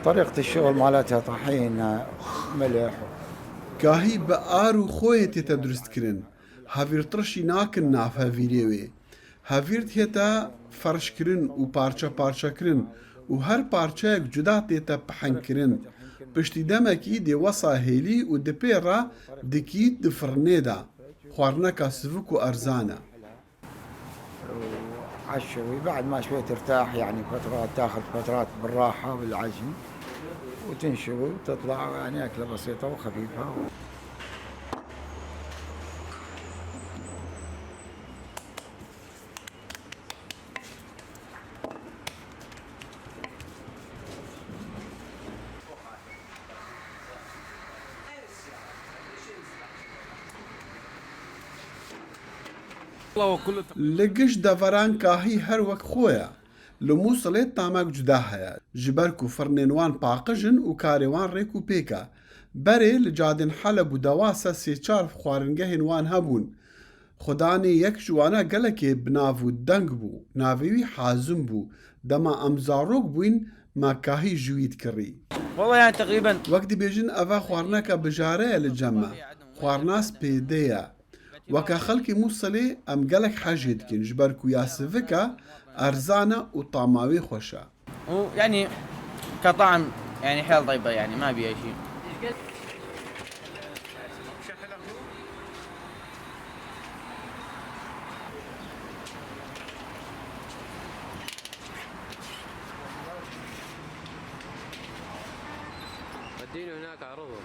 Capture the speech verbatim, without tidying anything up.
طريقة الشغل مالتها طحين، ملح. Kahî bi ar û xoyê tête durist kirin. Hevîr tirşî nakin nav hevîrê wê. Hevîr dihête ferşkirin û parçe parçe kirin û her parçeyek cuda tête pihengkirin. Piştî demekî dê wesa hêlî û di pê re dikî di firnê de. Xwarineka sivik û erzan e. وعلى الشوي بعد ما شوي ترتاح، يعني فترات، تاخذ فترات بالراحة بالعجن، وتنشوي وتطلع، يعني أكلة بسيطة وخفيفة. Li giş deveran kahî her wek xwe ye. Li Mûsilê tamek cuda heye. Ji ber ku firnên wan paqij in û karê wan rêk û pêk e. Berê li cadên Heleb û Dewasa sê çar xwaringehên wan hebûn. Xwedanê yek ji wana gelekê bi nav û deng bû. Navê wî Hazim bû. Dema em zarok bûyn, me kahî ji wî dikirî. والله يعني تقريبا. Wek dibêjin, eva xwarineke bijare ye li cem me. Xwarina spêdê ye. Weke xelkê Mûsilê em gelek hejê dikin, ji ber ku ya sivik e, erzan e û tama wê xweş e. ويعني كطعم يعني حيل طيبة، يعني ما بيها شيء. وديني هناك عرضه.